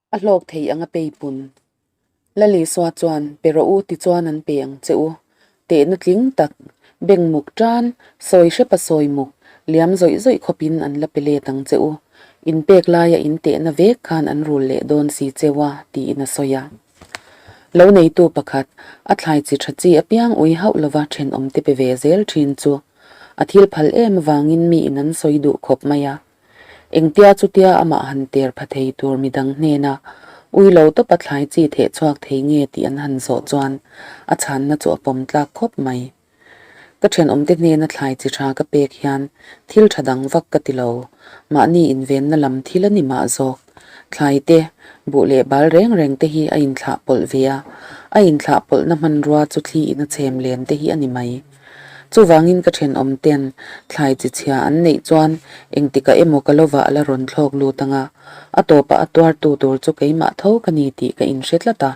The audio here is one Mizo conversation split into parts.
A hlawk thei ang a peipun. Lalisua chuan, Pe rawh u tichuan an pe ang che u. Tehna tling tak, beng muk tan, sawi hrepa sawi muk, liam zawih zawih khawpin an la pe let ang che u. In pek laia in tehna vek khan an rul leh dawn si cheu a, tiin a sawi a. Lo neitu pakhat, a thlai chi tha chi apiang ui hauh lova thenawmte pe ve zel thin chu a thil phal em avangin miin an sawi duh khawp mai a. Engtia chutia amah han ter pha thei tur midang hnena ui lo tawpa thlai chi theh chhuak thei nge tih an han zawh chuan a chhanna chu a pawm tlak khawp mai. Ka thenawmte hnena thlai chi tha ka pek hian thil tha dang vak ka ti lo, mahni invenna lam thil a ni mah zawk. Thlai te, buh leh bal reng reng te hi a inthlah pawlh ve a, a inthlah pawlhna hmanrua chu thli in a chhem len te hi a ni mai. Chuvangin ka thenawm ten thlai chi chhia an neih chuan engtikah emaw ka lovah a la rawn thlawk lut ang a, a tawpah a tuartu tur chu keimah tho ka ni tih ka inhre tlat a.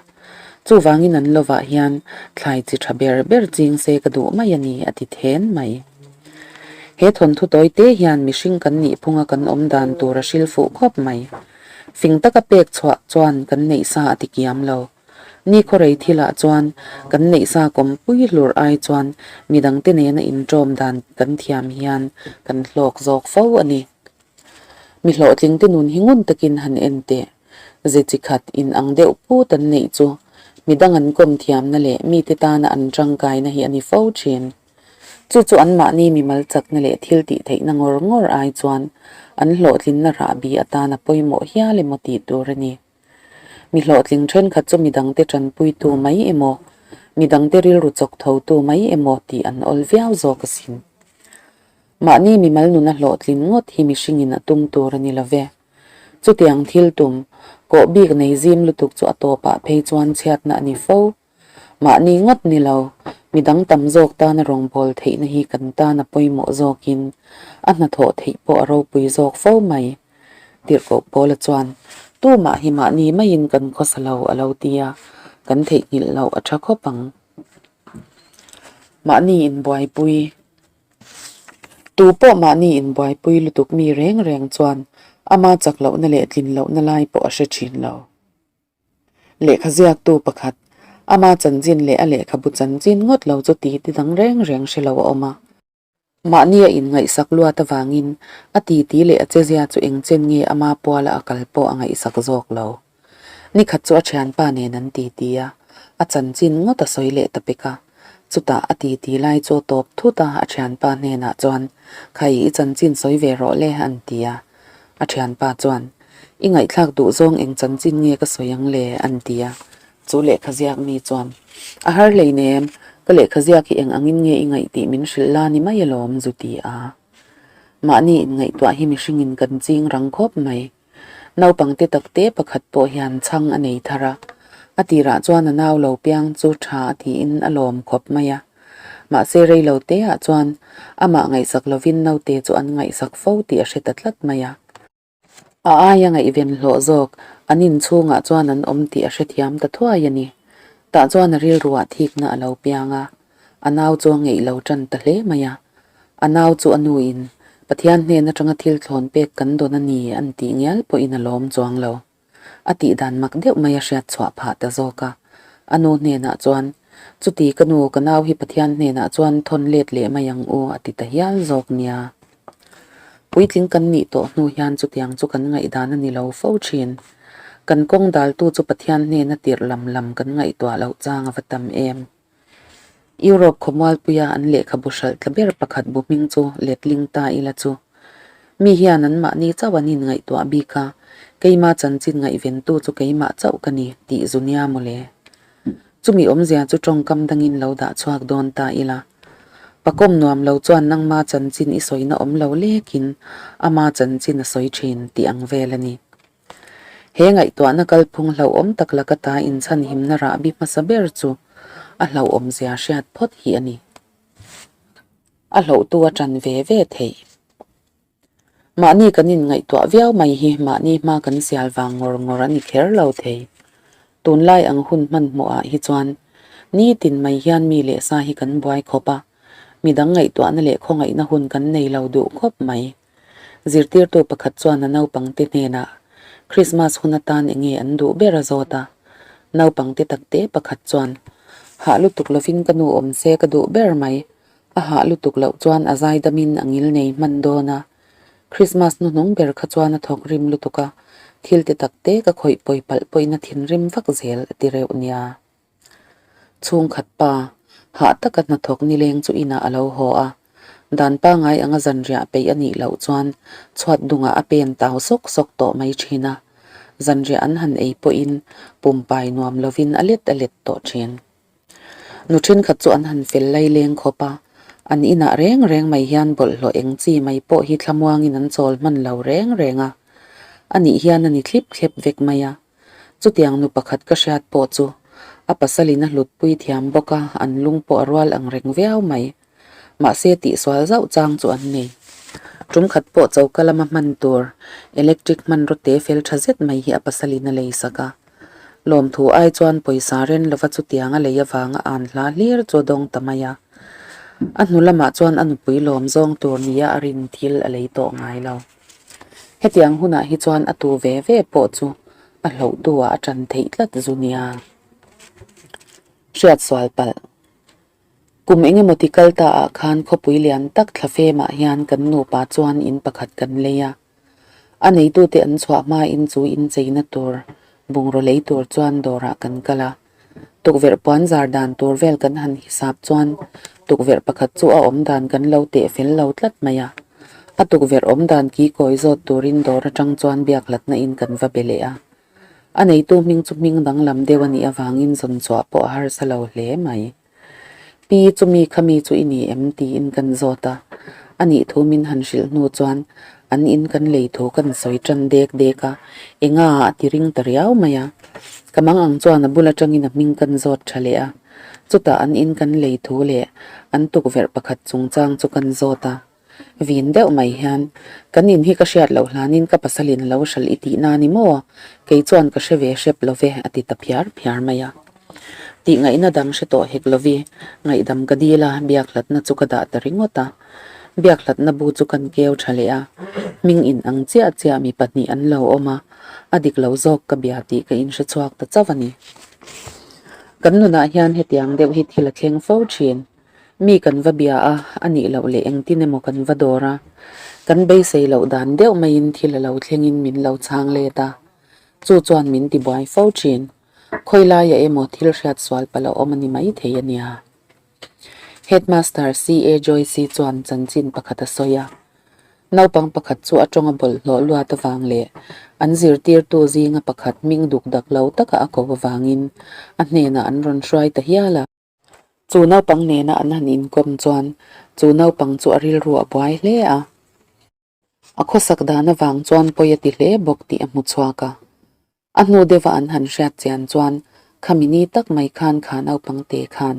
Chuvangin an lovah hian thlai chi tha ber ber ching se ka duh mai a ni, a ti then mai. He thawnthu tawi te hian mihring kan nih phunga kan awm dan tur a hrilh fuh khawp mai. Fing taka pek chhuah chuan kan neih sa a ti kiam lo. Ni khawrei thilah chuan kan neihsa kawmpui hlur ai chuan midangte nena inṭawm dan kan thiam hian kan hlawk zawk fo a ni. Mi hlawhtlingte nun hi ngun takin han en teh. Ze chi khat in ang deuh put an neih chu midang an kawm thiamna leh mite tana an tangkaina hi a ni fo thin. Chu chu anmahni mimal chakna leh thil tih theihna ngawr ngawr ai chuan an hlawhtlinna rahbi atana pawimawh hial emaw tih tur a ni. Mi hlawhtling thenkhat chu midangte tanpuitu mai emaw, midangte rilru chawk thotu mai emaw tih an awl viau zawk asin. Mahni mimal nuna hlawhtlin ngawt hi mihringin a tum tur a ni lo ve. Chutiang thil tum, kawh bik nei zim lutuk chu a tawpah phei chuan chhiatna a ni fo. Mahni ngawt ni lo, midang tam zawk tana rawngbâwl theihna hi kan tan a pawimawh zawkin a hnathawh theih pawh a ropui zawk fo mai. Tirhkoh Paula chuan, Tumah hi mahni maiin kan khawsa lo a lo ti a, kan theihnghilh loh a tha khawp ang. Mahni inbuaipui. Tu pawh mahni inbuaipui lutuk mi reng reng chuan ama chak lohna leh tlin lohna lai pawh a hre thin lo. Lehkha ziaktu pakhat, ama chanchin leh a lehkhabu chanchin ngawt lo chu ti ti dang reng reng hre lo a awm a. Mahni a inngaihsak luat avangin a titi leh a chezia chu engchen nge ama puala a kal pawh a ngaihsak zawk lo. Nikhat chu a thianpa nen an titi a, a chanchin ngawt a sawi leh ta pek a. Chutah a titi lai chu a tawp thut a, a thianpa hnenah chuan, Khai, i chanchin sawi ve rawh le, an ti a. A thianpa chuan, I ngaihthlak duh zawng eng chanchin nge ka sawi ang le? an ti a. Chu lehkha ziak mi chuan, A har hleinem, ka lehkha ziak hi eng angin nge i ngaih tih min hrilh la ni mai alawm, zu ti a. Mahni inngaihtuah hi mihringin kan ching rang khawp mai. Naupangte takte pakhat pawh hian chhang a nei thar a, a tirah chuan a nau lo piang chu tha a tiin a lawm khawp mai a. Mahse reilo teah chuan amah ngaihsak lovin naute chu an ngaihsak fo tih a hre ta tlat mai a. A aia ngaihven hlawh zawk an inchhungah chuan an awm tih a hrethiam ta thuai a ni. Tah chuan a rilruah thikna a lo piang a, a nau chu a ngeih lo tan ta hle mai a. A nau chu a nuin, Pathian hnen atanga thil thlawn pek kan dawn a ni an tih ngial pawhin a lawm chuang lo. A tih dan mak deuh mai a hriat chhuah phah ta zawk a. A nu hnenah chuan, Chuti ka nu, ka nau hi Pathian hnenah chuan thawn let leh mai ang u a ti ta hial zawk nia. Puitling kan nih tawh hnu hian chutiang chu kan ngaihdan a ni lo fo thin. Kan kawng daltu chu Pathian hnena tirh lam lam kan ngaihtuah loh chang a va tam em. Europe khawmualpuia an lehkhabu hralh tla ber pakhat bu hming chu letling ta ila chu. Mi hian an mahni chauh an inngaihtuah bik a, keima chanchin ngaihventu chu keimah chauh ka ni tih zu nia mawle. Chumi awmzia chu tawngkam dangin lo dah chhuak dawn ta ila. Pakawm nuam lo chuan nangma chanchin i sawina awm lo lekin ama chanchin a sawi thin tih ang vel a ni. He ngaihtuahna kalphung hlauhawm tak laka ta inchhanhimna rahbi hmasa ber chu a hlauhawmzia hriat phawt hi a ni. A hlauhtu a ṭan ve ve theih. Mahni kan inngaihtuah viau mai hi mahni hma kan sial vang ngawr ngawr a ni kher lo thei. Tunlai ang hun hmanhmawhah hi chuan nitin mai hian mi leh sa hi kan buai khawp a, midang ngaihtuahna leh khawngaihna hun kan nei lo duh khawp mai. Zirtirtu pakhat chuan a naupangte hnenah, Krismas hun atan enge an duh ber a zawt a. Naupang te takte pakhat chuan, Hah lutuk lovin ka nu awm se ka duh ber mai. A hah lutuk loh chuan a zaidamin a ngil nei hman dawn a. Krismas hnuhnung ber kha chuan a thawk rim lutuk a, thil te takte ka khawih pawi palh pawhin a thinrim vak zel a ti reuh nia. Chhungkhat pa, hah taka hnathawk nileng chu inah a lo haw a. Dan pangai anga zanriah peih a nih loh chuan chhuat dungah a pen tau sawk sawk tawh mai thin a. Zanriah an han ei pawhin pumpai nuam lovin a let a let tawh thin. Nu thenkhat chu an han fel lai leng khawp a, an inah reng reng mai hian bawlhhlawh eng chi mai pawh hi thlamuangin an chawl hman lo reng reng a. Anih hian a ni thlip thlep vek mai a. Chutiang nu pakhat ka hriat pawh chu a pasalin a hlutpui thiam bawk a, an lung pawh a rual ang reng viau mai. Mahse tihsual zauh chang chu an nei. Tum khat pawh choka lama hman tur electric hmanraw te fel tha zet mai hi a pasalin a lei sak a. Lawmthu ai chuan pawisa ren lova chutiang a lei avanga an hla hlir chu a dawng ta mai a. A hnu lamah chuan a nupui lawm zawng tur nia a rin thil a lei tawh ngai lo. Hetiang hunah hi chuan a tu ve ve pawh chu a hlohtu ah a tan theih tlat zu nia. Hriatsual palh. Kum engemaw ti kal ta ah khan khawpui lian tak thlafemah hian kan nupa chuan in pakhat kan lei a. A neitute an chhuah hmain chu incheina tur bungraw lei tur chuan dawrah kan kal a. Tukverh puan zar dan tur vel kan han hisap chuan tukverh pakhat chu a awm dan kan lo teh fel lo tlat mai a. A tukverh awm dan ki kawi zawt turin dawr atang chuan biak hlatna in kan va be leh a. A neitu hming chu hming danglam deuh a nih avangin zawn chhuah pawh a harsa lo hle mai. Pi chu mi kha mi chu i ni em tiin kan zawt a, a nih thu min han hrilh hnu chuan an in kan lei thu kan sawi tan dek dek a, enga a ti ring ta riau mai a. Ka mang ang chuan a bul atangin a hming kan zawt tha leh a, chutah an in kan lei thu leh an tukverh pakhat chungchang chu kan zawt a. Vin deuh mai hian, Kan in hi ka hriat loh hlanin ka pasalin a lo hralh i tih na ni maw? Kei chuan ka hre ve hrep lo ve, a ti ta phiar phiar mai a. Tih ngaihna dang hre tawh hek lovi, ngaihdam ka dil a, biak hlatna chu ka dah ta ringawt a. Biak hlatna bu chu kan keu tha leh a, hming in ang chiah chiah mi pahnih an lo awm a, a dik lo zawk ka bia tih ka inhre chhuak ta chauh a ni. Kan nunah hian hetiang deuh hi thil a thleng fo thin. Mi kan va bia a, a nih loh leh engtin emaw kan va dawr a, kan beisei loh dan deuh maiin thil a lo thlengin min lo chhang let a, chu chuan min tibuai fo thin. Khawi laiah emaw thil hriat sual palh a awm a ni maithei a nia. Headmaster CA Joyce chuan chanchin pakhat a sawi a, naupang pakhat chu a tawnga bawlhhlawh luat avang leh an zirtirtu zinga pakhat hming duk dak lo taka a ko avangin a hnenah an rawn hruai ta hial a. Chu naupang nena an han inkawm chuan chu naupang chu a rilru a buai hle a. A khawsak dan avang chuan pawi a ti hle bawk tih a hmu chhuak a. A hnu deuha an han hriat chian chuan khami ni tak mai khan kha naupang te khan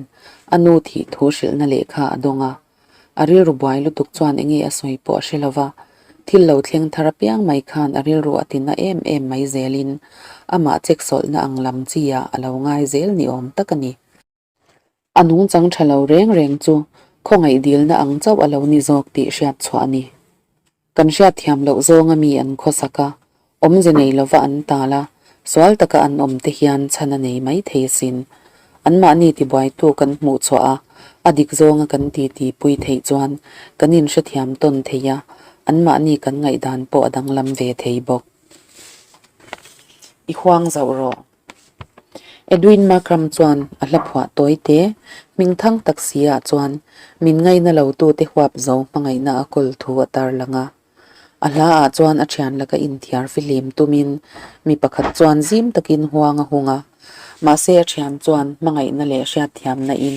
a nu thih thu hrilhna lehkha a dawng a. A rilru buai lutuk chuan enge a sawi pawh a hre lo va, thil lo thleng thar apiang mai khan a rilru a tina em em mai zelin amah cheksawlhna ang lam chi ah a lo ngai zel ni awm tak a ni. A nungchang tha lo reng reng chu khawngaih dilna ang chauh a lo ni zawk tih hriat chhuah a ni. Kan hriat thiam loh zawnga mi an khawsak a, awmze nei lova an tal a, sual taka an awm te hian chhan a nei mai thei asin. Anmahni tibuaitu kan hmuh chhuah a, a dik zawnga kan titi pui theih chuan kan inhrethiam tawn thei a, anmahni kan ngaihdan pawh a danglam ve thei bawk. I huang zauh rawh. Edwin Markram chuan a hla phuah tawi te, hming thang tak si ah chuan min ngaina lo tute huap zo hmangaihna a kawl thu a tarlang a. A hla ah chuan a thian laka inthiar fihlim tumin mi pakhat chuan zim takin huang a hung a, mahse a thian chuan hmangaihna leh hriatthiamna in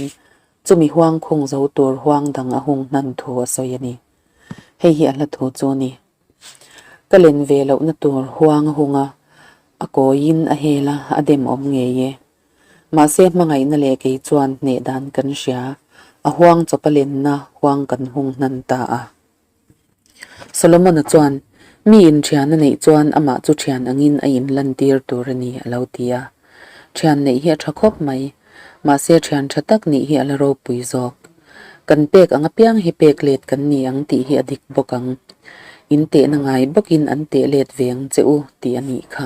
chumi huang khung zo tur huang dang a hung hnan thu a sawi a ni. Hei hi a hla thu chu a ni. Ka len ve lohna tur huang a hung a, a kawiin a hel a, a dem awm ngei e. Mahse hmangaihna leh kei chuan hneh dan kan hria, a huang chawpa lenna huang kan hung hnan ta a. Solomon-a chuan, Mi in thian a neih chuan amah chu thian angin a inlantir tur a ni, a lo ti a. Thian neih hi a tha khawp mai, mahse thian tha tak nih hi a la ropui zawk. Kan pek ang apiang hi pek let kan ni ang tih hi a dik bawk ang. In tehna ngai bawkin an teh let ve ang che u tih a nih kha.